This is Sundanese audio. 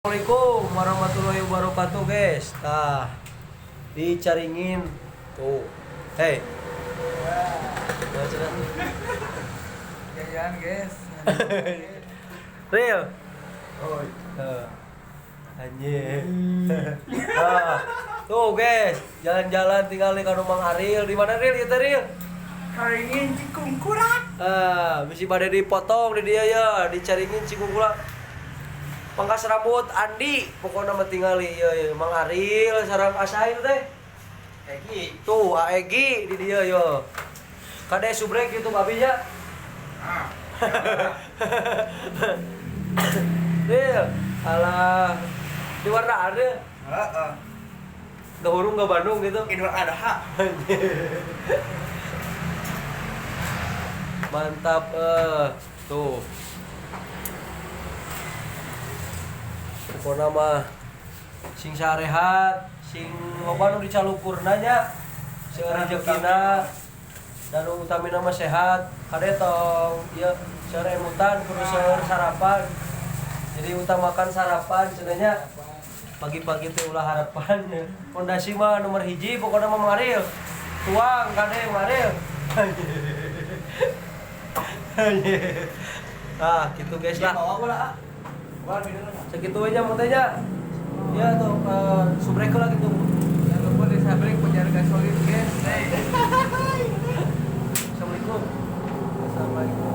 Assalamualaikum warahmatullahi wabarakatuh, guys. Tah, dicaringin tuh. Hey. Baca. Jajan, guys. Real. Oh. Tuh. Anjir. Nah, tuh guys, jalan-jalan tinggal di Mang Aril. Di mana Ril? Ieu teh Ril? Caringin Cikungkurak. Ah, bisi bade dipotong di dia ya, dicaringin Cikungkurak. Pangkas rambut Andi, pokoknya mah tingali ieu ya, Mang Aril sareng Asain teh. Egi. Tuh, Aegi di dia yo. Kade subrek YouTube abi nya. Ah. Ril, alah di warna ada. Heeh. Gak hurung gak Bandung gitu. Idul Adha. Mantap tuh. Pokoknya mah sing sarehat, sing loba nu dicalukurna nya, sing rejekina dan utamina mah sehat. Kade tong ieu seueur emutan kudu seueur sarapan. Jadi utamakan sarapan cenah nya. Pagi-pagi teh ulah harapan. Pondasi mah nomor hiji pokoknya mah Mang Aril. Tuang kade Mang Aril. Nah, gitu guys lah. Bawa bola. Ah. Wah, minum. Segitu aja mau tanya. Ya tuh subrek lah gitu. Jangan lupa di subscribe Penjara Gasolin, guys. Hey. Assalamualaikum. Assalamualaikum.